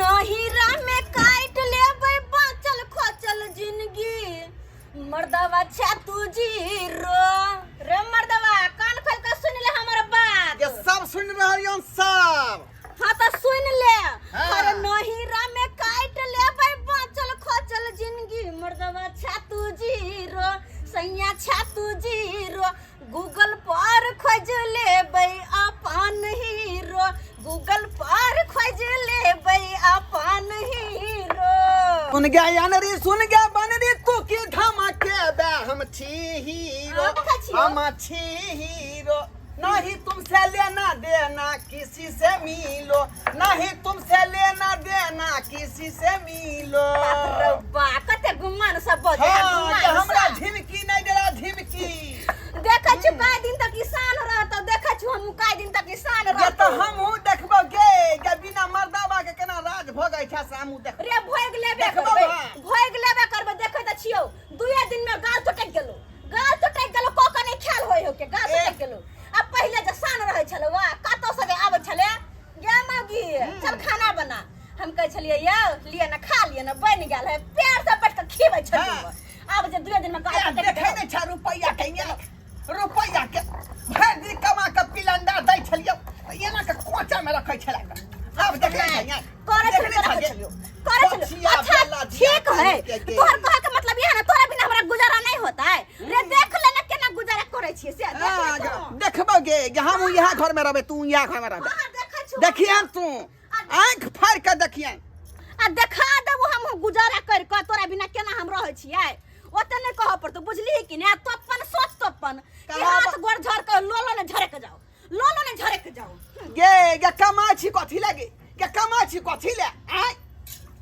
नहिरा में काट लेबै बाँचल खोचल जिंदगी मर्दवा छे तू जीरो रे मर्दवा कान खोल के सुन ले हमर बात ये सब सुन रहल यन सब। हाँ तो सुन ले। हाँ। अरे नहिरा में काट लेबै बाँचल खोचल जिंदगी मर्दवा छे तू जीरो सैया छे तू जीरो गूगल पर खोज लेबै अपन हीरो गूगल पर खोज लेबै अपन हीरो। सुन गया यानरी सुन गया बनरी तू की धमके बे हम छी हीरो। हाँ, देखै छियौ। हम छी हीरो नहीं तुमसे लेना देना किसी से मिलो नहीं तुमसे लेना देना किसी से मिलो। बाप रे बा कते गुमान सब बजै है, हाँ, गुमान जे हमरा सब। झिमकी नहीं देला झिमकी। देखै छी काय दिन तक किसान रहतौ देखै छी हम काय दिन तक किसान जे रहतौ। तऽ हमहूँ देखबौ गे जे बिना मर्दाबा के केना राज भोगै छै से हमहूँ देखबै। रे भोग लेबे देखबौ करबै हाँ। भोग लेबे करबै देखै तऽ छियौ दुए दिन में गाल चटक गेलो गाल चटक गेलो को के नहीं ख्याल होय हो के गाल ए। चटक गेलो। आ पहिले जे सान रहै छलै वाह कतौ से जे आबै छलै गे मौगी चल खाना बना हम कहै छलियै यौ लिअ ने खा लिअ ने बनि गेल है पैर से बैठ के खिबै छलियै। हाँ। आब जे दुए दिन में गाल ए, चटक देखै गेलो। नहि छै रुपैआ के इहाँ, रुपैआ के भरि दिन कमा के पिलंडा दै छलियौ तऽ एना के कोचा में रखै छलै आब देखै छै इहाँ, करे देखै छलियै छै रखै गे। छलियै करे छलियै। कोचिया अच्छा बेला जिया ठीक है के गे। तोहर कहे के मतलब ये है ना तोरा बिना हमरा गुजारा नहीं होता है रे देख ले ना केना गुजारा करे छियै से देख ले हाँ, तू। देखबौ गे जे हम यहाँ घर में रहबै तू यहाँ घर में रहबै। हाँ, देखै छियौ। देखियन तू आँखि फाड़ि के देखियन आ देखा देबो हम गुजारा कर के तोरा बिना केना हम रहै छियै ओते नहीं कहऽ पड़तौ बुझलिही कि नहीं? आ तो अपन सोच तो अपन कि कहाँ हाथ गोर झड़ के लोलो ने झड़क जाओ लोलो ने झड़क जाओ। गे गे कमाइ छी कथी लगे गे कमाइ छी कथी ले आँय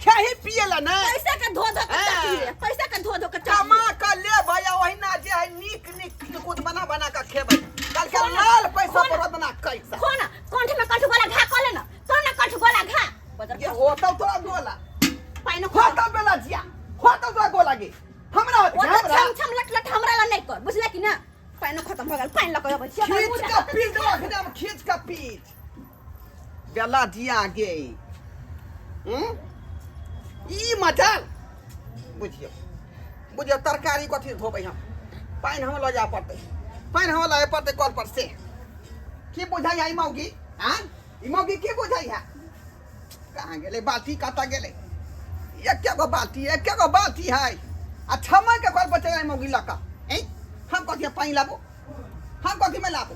खेही पिए ला नहीं पैसा के धो धो के हाँ। चटिए पैसा के धो धो के चटिए। कमा के लेबै आ ओहिना जे है नीक नीक कुद बना बना के खेबै कल के लाल पैसा पर बना कैसा खोना कंठ में कंठ गोला घा कऽ ले ना तो ना कंठ गोला घा बदर ये होतौ तोरा गोला पानि खो होतौ बेला जिया होतौ तोरा गोला गे हमरा होतै ओ तऽ हमरा छम छम लट लट हमरा ला नहीं कर बुझले कि ना पानि खत्म भऽ गेल पानि लऽ कऽ अबै छी खींच के पीच देबो अखने हम खींच के पीच बेला जिया गे ई मचाल बुझियौ बुझियौ तरकारी कथी धोबै हम पानि हम लऽ जाय पड़तै पानि हम लऽ जाय पड़तै कल पर से की बुझाइ है ई मौगी आँ ई मौगी की बुझाइ है कहाँ गेलै बाल्टी कतऽ गेलै एके गो बाल्टी एके गो बाल्टी है आ छमा के कल पर चल मौगी लऽ कऽ ऐं हम कथी पानि लाबू हम कथी में लाबू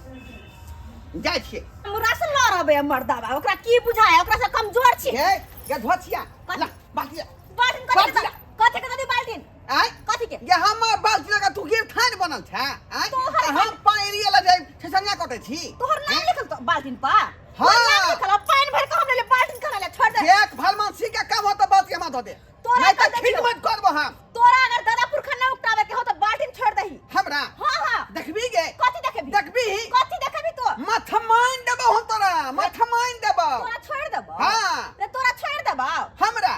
जाइ छियै हमरा से लड़बै मर्दाबा ओकरा की बुझाय ओकरा से कमजोर छी गे गे धोछिया ला बाल्टी ला। बाल्टीन कथी के बाल्टी ला। कथी के ददी बाल्टीन आँय कथी के गे हमर बाल्टी लगा तू गिर थान बनल छै आँय तोहर तऽ हम पानि लिए लऽ जाइ ठेसनिया कटै छी तोहर नाम लिखल तो बाल्टीन पर हाँ। तोहर नाम लिखल हो, पानि भर के हम लेले बाल्टीन करा ले छोड़ दे एक भलमानसी के काम होता बाल्टी हमरा धो दे तोरा नहीं तऽ कर देखियौ। खिदमत करबो हम तोरा अगर दादा पुरखा न उकटावे के हो तो बाल्टीन छोड़ दही हमरा हाँ हाँ देखबी गे कथी देखबी देखबी कथी देखबी तो मथमान देबो हम तोरा मथमान देबो तोरा छोड़ देबो हाँ। रे तोरा छोड़ देबो हमरा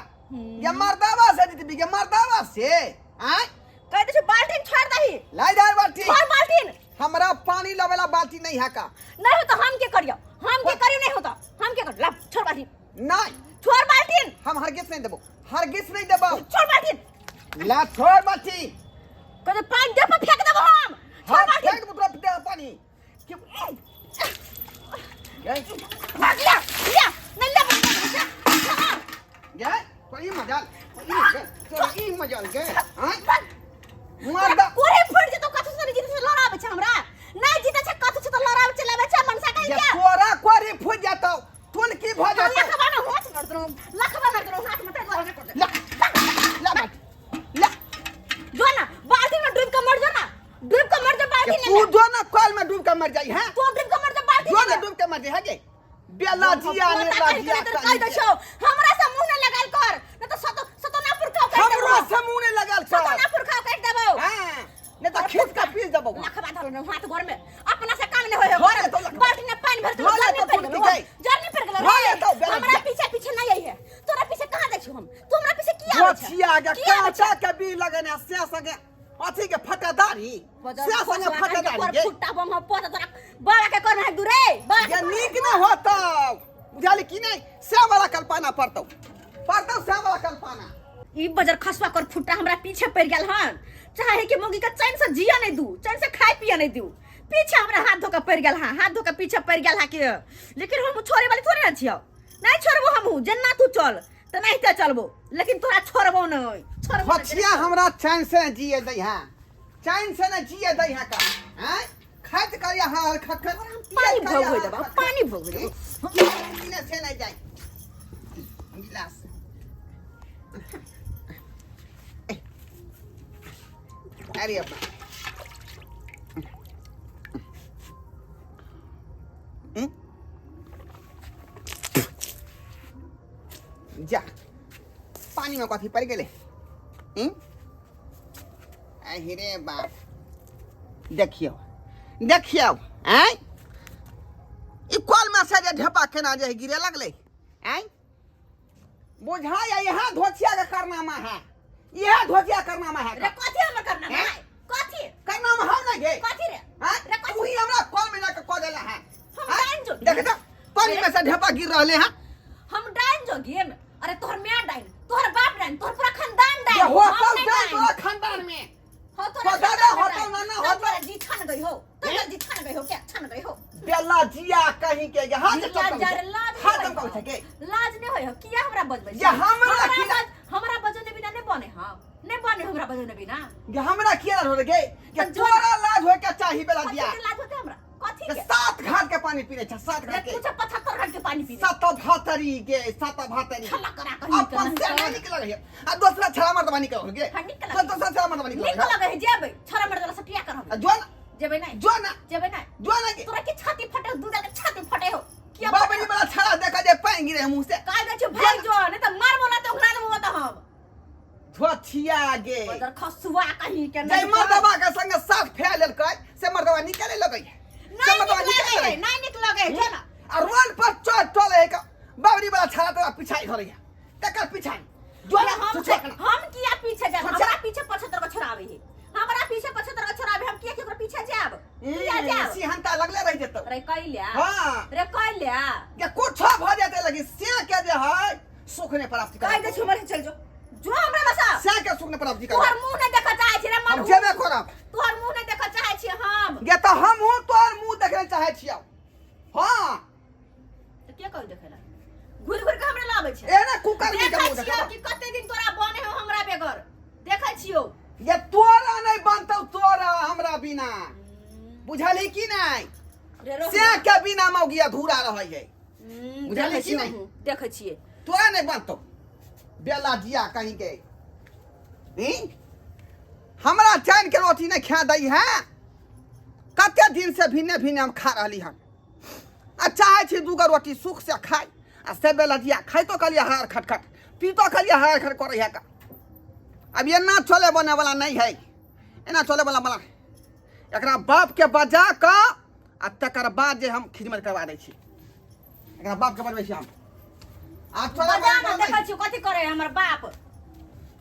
ये मर्दावा से जीतबी गे मर्दावा से आँय कह दे छी बाल्टीन छोड़ दही लाई दार बाल्टी छोड़ बाल्टीन हमरा पानी लावेला बाल्टी नहीं है का नहीं हो तो हम के करियो हम के करियो नहीं हो तो हम के कर ला छोड़ बाल्टीन नहीं छोड़ बाल्टीन हम हरगिज नहीं देबो हरगिज नहीं देबो छोड़ बाल्टीन ला छोड़ बाल्टी कह दे पानी दे पर फेंक देबो हम छोड़ हाँ बाल्टीन फेंक देबो तोरा दे पानी कि गे भाग लिया लिया नहीं ले बाल्टीन गे तो ई मजाल ई गे तो ई मजाल गे हाँ मर्दा कोरे फट जेतो कथु से नहीं जीते से लड़ाबै छै हमरा नहीं जीते छै कथु से तो लड़ाबै छै लेबै छै मनसा कहि जे के तोरा कोरी फुट जेतौ तुन की भऽ जेतौ लखबा न होच मर दरो लखबा मर दरो हाथ में ते द्वारा कर दे ला ला बाल्टी ला जो ना बाल्टी में डूब के मर जो ना डूब के मर जा बाल्टी तू में जो ना कल में डूब के मर जाई हैं तू डूब के मर जा बाल्टी जो ना में डूब के मर जाई है गे बेला जिया ने पोता कहि जिया के कहि दे छौ हमरा से मुंह न लगाल कर न तो सतो सतोनापुर खाओ काटि देबो हमरो से मुंह ने लगल सतो कर नापुर खाओ काटि देबो हां नहीं तो खींच के पीस देबो लखबा धल न हाथ गोर में अपना से काम नहीं होय धो ले तो लखबा। बाल्टी में पानी भर के धो ले जरनी तो पड़ तुरंत गेलो गई। जरनी पड़ गेलो धो ले तो बेला हमरा जिया। पीछे पीछे नहीं आई है तोरा पीछे कहां जाइ छी हम तू हमरा पीछे की आबै छै गोछिया के की आबै छै? कांटा के बी लगने से संगे अथी के फटेदारी से संगे फटेदारी गे फुट्टा बम हम पोता तोरा बाबा के करना है दूरे बाबा के ये नीक न होतौ बुझाली कि नहीं से वाला कल्पना पड़तौ ई बजर खसुआ कर फुट्टा हमरा पीछे पड़ गेल हन। चाहे कि मौगी के चैन से जिया नहीं दू, चैन से खाए पिया नहीं दू। पीछे हमरा हाथ धोकर पड़ गेल हन, हाथ धोकर पीछे पड़ गेल हा के, लेकिन हम छोड़े वाली थोड़े ना छियो। नहीं छोड़बो हमहू, जेना तू चल त नहीं ते चलबो, लेकिन तोरा छोड़बो नहीं, छोड़बो नहीं। पछिया हमरा चैन से न जिए दै है, चैन से न जिए दै है का हैं खाइत करिया हार खट खट पानी भोग हो देबा, पानी भोग हो देबा। पीने से नहीं जाए गिलास। अरे अब्बा हम्म? जा पानी में कथी पड़ गेलै हम्म? अहि रे बाप, देखियौ देखियौ, आँय ई कल में से जे ढेपा केना जे गिरे लगलै, आँय बुझाय यहाँ धोतिया के करनामा है, इहे धोतिया करनामा है। रे कथी हमर करनामा है? कथी करनामा हौ नै गे? कथी रे? आँय? रे कथी? तू ही हमरा कल में जाके कह देला है। हम आँय? डाइन जोगी। देख त पानी में से ढेपा गिर रहले हैं। हम डाइन जोगी हम। अरे तोहर माय डाइन, तोहर बाप डाइन, तोहर पूरा खानदान डाइन। ये हम होतौ नहीं डाइन डाइन। तोरा खानदान में। हो तोरा हो दादा, खानदान में होतौ डाइन। नाना, तब होतौ। तोरा जी छन गई हो, तोरा जी छन गई हो, क्या छन गई हो? बेला जिया कहीं के गे हाथ लाज चमकौ लाज छै। लाज हाथ नहीं चमकौ होय छै गे। लाज नहीं होय हो, किया हमरा बजबै ये हमरा हमरा बजने बिना नहीं बने, हाँ नहीं बने हमरा बजने बिना। गे हमरा किया लाज होय गे? गे तऽ जो- तोरा लाज होय के चाही बेला कथी जिया। के लाज होते हमरा? कथी गे के? 7 घाट के पानी पीने छै, 7 रे घाट के। तू 75 घाट के पानी पी। 7 भातरी गे, 7 भातरी। छल्ला करा कहीं के अपन नहीं से कर। नहीं निकल है आ दोसरा छड़ा मर्दबा निकल गे। हाँ, निकल। तो दोसरा छड़ा मर्दबा निकल निक लगे है, जेबै छड़ा मर्दबा से टिया करब। आ जो ना, जेबै नहीं, जो ना, जेबै नहीं, जो ना गे। तोरा के छाती फटे, दूध के छाती फटे हो किया? बाबरी वाला छड़ा देखा जे पानि गिरे मुंह से। काय दै छै भाई जो, नहीं त मारबो ना त उखड़ा देबो त हम। धोथिया गे। बदर खसुआ कहीं के जै नहीं मर्दबा के संग साथ फेर लेलकै से मर्दबा निकले लगै है। से नहीं मर्दबा निक निकले लगे लगै है, नहीं निक लगे है, जो ना। आ रोड पर चल चल है का बाबरी वाला छड़ा तोरा पिछाई धरै है, तकर पिछाई जो ना। हम छुछे कना। हम किया पीछे जाब? छुछे। हमरा पीछे 75 को छोड़ावे है, हमरा पीछे 75 को छोड़ावे, हम किया केकरो पीछे जाब? किया जाब? सिहंता लगले रह जेतौ। रे कैल्या। हाँ। रे कैल्या। के कुछो भ जेतै लगी से के जे है सुख नहि प्राप्ति कह दे छी मरे चल जो, जो हमरा बसा से के सुख नहि प्राप्ति तोहर करब। मुंह नहीं देखऽ चाहै छी रे हम मन। जेबे करब। तोहर मुंह नहीं देखऽ चाहै छी हम। गे तऽ हमहूँ तोहर मुंह देखने चाहै छियौ। हाँ। तऽ के कहू देखै ला? घुरि घुरि के हमरा लाबै छै। एना कुकर के देखै मुंह छियौ देखब कि कते दिन तोरा बने हो हमरा बेगर, देखै छियौ। ये तोरा नहीं बनतौ, तोरा हमरा बिना, बुझलही कि नहीं? रे रोहना। से के बिना मौगी अधूरा रहै है। बुझलही देखै कि छियौ नहीं? हमहूँ, देखै छियै। तोरा नहीं बनतौ बेला जिया कहीं के। ई? हमरा चैन के रोटी नहीं खा दै है। कते दिन से भिन्ने भिन्ने हम खा रहली हन आ चाहे छी दूगो रोटी सुख से खाइ आ से बेला जिया खाइतो कहलिए हार खटखट, पीतो कहलिए हार खट करै है का। अब एना चले बने वाला नहीं है, एना चले वाला वाला एकरा बाप के बजा कऽ आ तकर बाद जे हम खिदमत करवा दै छी। एकरा बाप के बजबै छी हम आ चले बजा बने ना वाला देखै नहीं। छियौ कथी करे है हमर बाप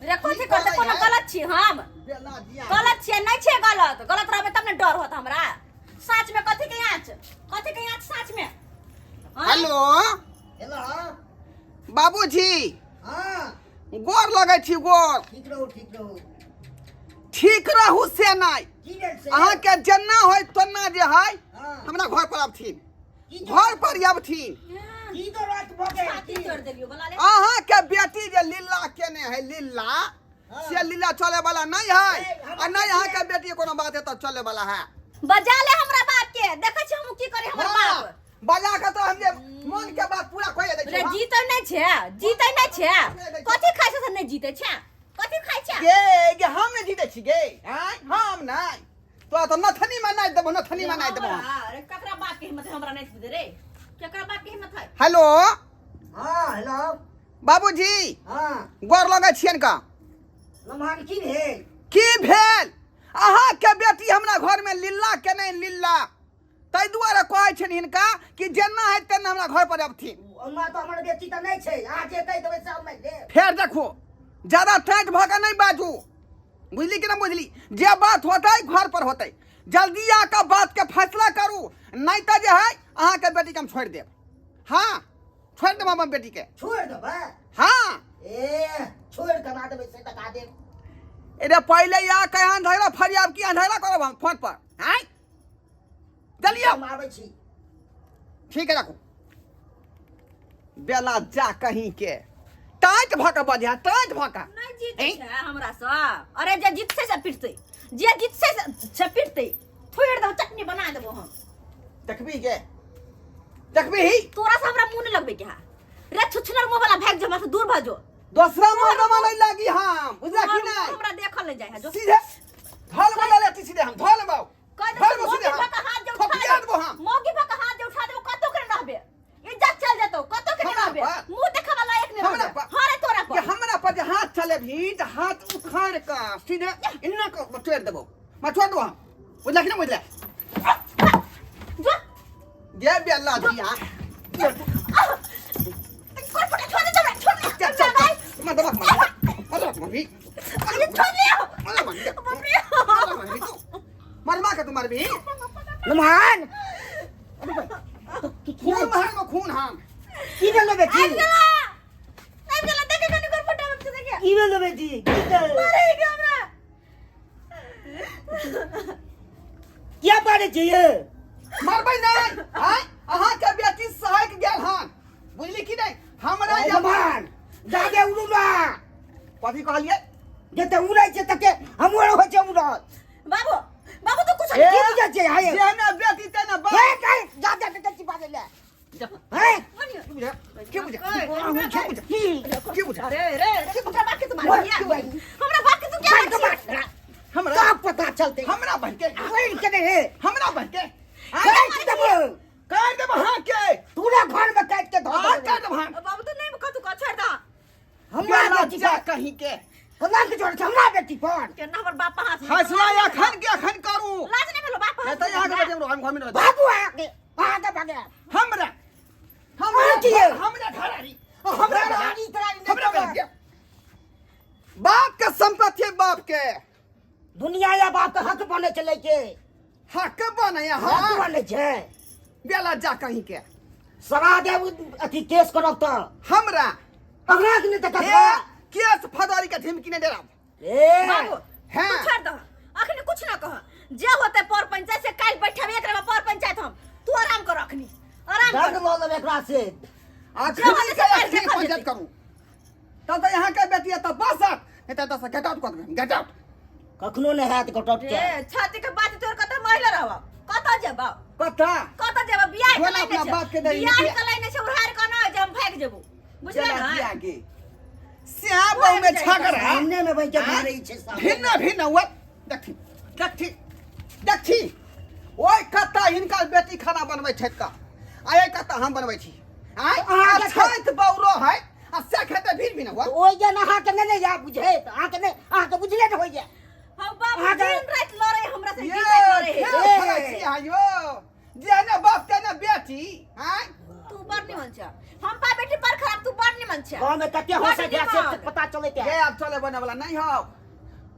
रे, कथी की करतै? करै कोनो है? गलत छी हम? बेला जिया गलत छियै? नहीं छियै गलत। गलत रहबै तब ने डर होत हमरा। साँच में कथी के आँच, कथी के आँच साँच में? हाँ? हेलो। हेलो। बाबूजी। हाँ। गोर लगै छी, गोर। ठीक रहू, ठीक रहू। ठीक रहू से नहीं। की भेल से? अहाँके जेना होय तेना जे है हाँ। हमरा घर पर अबथिन, की घर पर अबथिन। की जरूरत भऽ गेल? छाती तोड़ देलियौ बोला ले। अहाँके बेटी जे लीला केने है लीला, हाँ। से लीला चले वाला नहीं है। ए, हमरा आ नहीं अहाँके बेटी के कोनो बात है तऽ चले वाला है। बजा ले हमरा बाप के, देखै छी हम की करे हमर हाँ, बाप। बजा के तो हम जे मन के बात पूरा कहि दै रे छी। जीतै नहीं छै, जीतै नहीं छै। कथी खाइ छै से नहीं जीतै छै? कथी खाइ छै? गे गे हम नहि जीतै छी गे, आँय हम नहि, तोरा तऽ नथनी में नाचि देबो, नथनी में नाचि देबो। अरे ककरा बाप के हिम्मत है हमरा नहीं दे रे? केकरा बाप के हिम्मत है? हेलो। हाँ हेलो। बाबूजी। हाँ। गोर लगै छियनि का? लम्हान की भेल? की भेल? अहाँके बेटी हमरा घर में लीला के नहीं लीला, ताहि दुआरे कहै छनि हिनका कि जेना है तेना हमरा घर पर अबथिन। ओना तऽ हमर बेटी तऽ नहि छै, अहाँ जे कहि देबै से हम मानि लेब। फेर देखो ज्यादा टाइट भऽ के नहीं बाजू, बुझली कि ना बुझली? जे बात होतै घर पर होतै, जल्दी आके बात के फैसला करू, नहीं तऽ जे है अहाँके बेटी के हम छोड़ि देब। हाँ छोड़ि देब हम बेटी के। छोड़ि देबै? हाँ। ए छोड़ि देबै? देखा देबै से देखा देब। अरे पहिले या कहाँ झगड़ा फरियाब की झगड़ा करब हम फोन पर आय चलिए। हम आबै छी। ठीक है, रखू। बेला जा कहीं के टाइट भऽ कऽ बजिया, टाइट भऽ कऽ। नहीं जीत ऐं? छै हमरा सँ। अरे जे जीतसे से पिटतै, जे जीतसे से पिटतै, थोड़ि देबो, चटनी बना देबो हम। देखबी गे, देखबी ही। तोरा से हमरा मुंह नहीं लगबे के हा रे छुछनर मुंह वाला, भाग जो हमरा से, दूर भजो। दोसरा मर्दमा नहीं लागी हम, बुझला कि तोहर नहीं? मुंह हमरा देखल नहीं जाय है जो। सीधे धल बना लेती, सीधे हम धल लेबौ। कह दे धल लेबौ मौगी सीधे हम। भक हाथ जे उठा थपिया देबो। देबौ हम। मौगी भक हाथ जे उठा देबो, कतो के रहबे, इज्जत चल जेतो, कतो के हमरा रहबे, पर? मुंह देखे वाला एक नहीं हमरा रहबे। पर? हां रे, तोरा कि पर। हमरा पर जे हाथ चलेबही तऽ हाथ उखाड़ कऽ सीधे एना कऽ मचोड़ि देबौ, मचोड़ देबौ हम, बुझला कि नहि बुझला? जो। गे बेला दिया। कोई फटा छोड़ दे हमरा, छोड़ दे। चल चल चल, मत मत मत मत मत। अरे छोड़ दे। मत मत। बाप रे। मरमा के तू मरबी। लुमान। खून मारबो, खून हम। की भेलो बेटी? आबि गेला, आबि गेला, देखे कनी कोई फटा बच्चे देखे। की भेलो बेटी? की भेल? मारे के हमरा। किया मारै छै ये? मरबै नहि आय, अहाँके बेटी सहक गेल हन, बुझली कि नहि? हमरा जे लुमान जादे उड़ू ना। कथी कहलियै? जते उड़ै छै तते हमरो होइ छै उड़ल। बाबू, बाबू, तू कुछ ए, की बुझै छै हाय? जेहने बेटी तेने बाप। हे काय जादे के छी बाजै ले हे। की बुझै, की बुझै, की बुझै, की बुझै? अरे रे रे, हमरा बाप के तू मार दिया, हमरा बाप के तू क्या मार के मार? मार। हमरा का पता चलते? हमरा बन के कोई के नहीं हे। हमरा बन के काट देबो। काट देबो हाँ के। पूरा घर में काट के धो हाँ, देबो। काट देबो हाँ। बाबू, तू नहीं कतू का छोड़ दा। हमरा बेला बेटी जा पर कहीं के। हमरा के छोड़, हमरा बेटी पर। केना हमर बाप हाथ में फैसला अखन के अखन करू। लाज नहीं भेलो बाप नहीं हाथ तऽ यहाँ के में? बजे हम घर में रहबै। बाबू आके आके भागे। हमरा हमरा अहाँ की ये? हमरा घरारी हमरा घरारी तरारी नहि हमरा करब। के बाप के संपत्ति है, बाप के। दुनिया या बाप के हक बने चले के। हक बने। हक हाँ। बने छै। बेला जा कहीं के। सरा देब, अथी केस करब तऽ। हमरा हमरा के नहि तऽ हे ककरा? केस फदौरी के धमकी नहीं देब। ए बाबू, हाँ। तू छोड़ दो, अखनी कुछ ना कह। जे होते पर पंचायत से काल बैठबे, एकरा में पर पंचायत हम। तू आराम कर, अखनी आराम दर्द कर। लऽ लेब एकरा से। अखनी जे होतै के से काल्हि अखनी देखल पंचायत जेतै। करू तब तऽ यहाँ के बेटी तऽ बसत, नहीं तऽ एतऽ गेट आउट कर देबै, गेट आउट। कखनो नहि हैत गोटक के। रे छाती के बात तोर, कत महिला रहब, कत जेबा? कथा कत जेबा? बियाह के बोला लाइन अपना छै, बाप के दही बियाह बियाह। के लाइन छै, उधार के ना जे हम भागि जेबो, बुझले चला ना? दिया गे श्याम बहु में छगड़ा सामने में बैठ के मारै छै सामने। भिन्न भिन्न हुआ। देखी देखी देखी, ओहि कत्ता हिनकर बेटी खाना बनबै छथि का, आ एहि कत्ता हम बनबै छी। आँय? अहाँके आ छथि बौरो है आ से खेतै भिन्न भिन्न हुआ। ओहि जे अहाँके नहि ने या बुझैत, अहाँके नहि, अहाँके बुझले ने होइए। हम बाप अहाँके- दिन राति लड़े हमरा से, ये दिन राति लड़े है। खेल खेलै छी अहाँ यो, जेहने बाप तेहने बेटी। आँय? तू बड़ निमन छ, हम पा बेटी पर खराब, तू बड़ निमन छ। गाँव में कते बड़ हंसै छै से निमन। पता चलैत ये है। आब चले बने वाला नहीं हौ,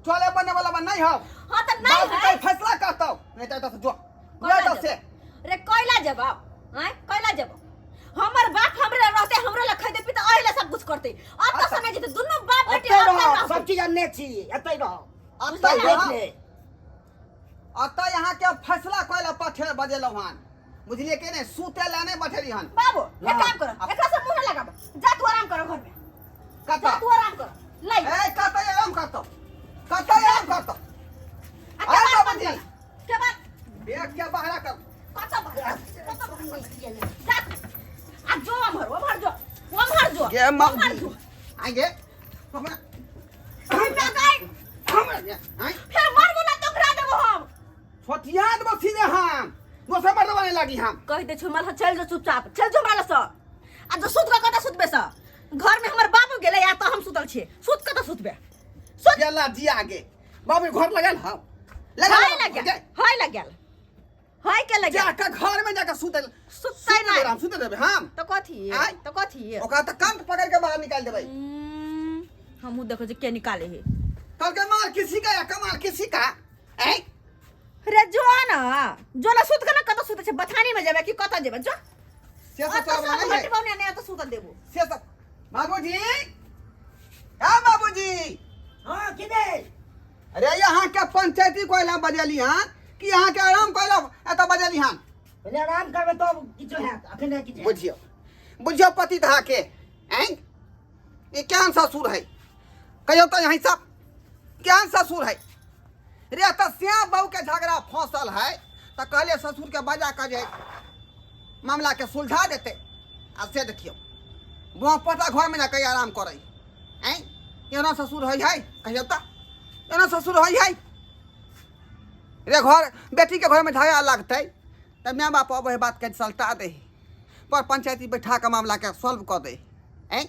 चले बने वाला बा नहीं हौ। हाँ तऽ नहीं बाप है। के फैसला करतौ, नहीं तऽ एतऽ से जो। कोयला जो एतऽ से। जेबो। रे कोयला जेबो, आँय कोयला जेबो? हमर बाप हमरे लग रहते, हमरे लग खैते पीते, ओहि लए सब कुछ करते। अब तऽ समय जेते दुनू बाप बेटी एतै अब रह, सब चीज अनने छी, एतै रह। अतऽ देख यहाँ ले। अतऽ यहाँ के फैसला कोयला पठे बजेलौ हन, बुझलिए के नहीं? सुते ला नहीं बैठेली हन। बाबू, एक हाँ। काम कर, एकरा से मुंह न लगाब, जा तू आराम कर घर में। जा। कतऽ? तू आराम कर लै। ए कतऽ आराम करतौ, कतऽ आराम करतौ? आ आय के बात बाबूजी। बंद कर। के बात बेग के बहरा कर। कतऽ बाहर, कतऽ बाहर? जा तू। आ जो अमहर, ओमहर जो, ओमहर जो। गे ओमहर मौगी जो। आइ गे हमरा हमरा गाय हमरा गे आइ। फेर मरबो ना तो ओकरा देबो हम। छोटिया देबो सीधे हम, दोसर मर्दबा नहीं लागी हम। कह दे छो हमरा, चल जो, चुपचाप चल जो हमरा लग से। आ जो सुत कऽ कतऽ सुतबे से? घर में हमर बाबू गेलै या तऽ हम सुतल छियै, सुत कतऽ सुतबे? सुत। गेला जिया गे, बाबू घर लगल हौ? हाय लगल, हाय लगल, हाय के लगल। जाके घर में जाके सुतल। सुतै सुते नहि। हम सुते देबै हम। तऽ कथी? आँय? तऽ कथी? ओकरा तऽ कंठ पकड़ के बाहर निकाल देबै। हमहूँ देखै छी के निकाले हे। कहलकै मार किसी का या कमाल किसी का ऐ। रे जो न, जो न सुत के न, कतऽ सुतै छै? बथानी में जेबै कि कतऽ जेबै? जो। से सब ओतऽ चले वाला सब नहीं है। हटबौ ने, नहि ओतऽ सुतल देबो। से सब बाबूजी, हाँ बाबूजी। कि नहि? अरे यहाँ के पंचायती कोयला बजेली हन कि यहाँ के आराम कोयला एतऽ बजेली हन? पहिले आराम करबै तब किछो हैत, अखन नहि किछु हैत। बुझियौ, बुझियौ पति धा के ऐं ई केहन ससुर है? कहियौ तऽ यहीं सब केहन ससुर है रे? तऽ श्याम बहू के झगड़ा फंसल है तऽ कहलियै ससुर के बजा कऽ जे मामला के सुलझा देतै, आ से देखियौ बुआ पोता घर में जाके आराम करै। ऐं एना ससुर है है? कहियौ तऽ एना ससुर है है रे? घर बेटी के घर में झगड़ा लगतै तऽ माय बाप अबै है, बात के सलटा दे पर पंचायती बैठा के मामला के सॉल्व कऽ दे। ऐं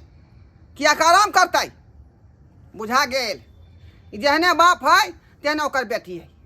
किया के आराम करतै? बुझा गेल, जेहने बाप है तेहने ओकर बेटी है।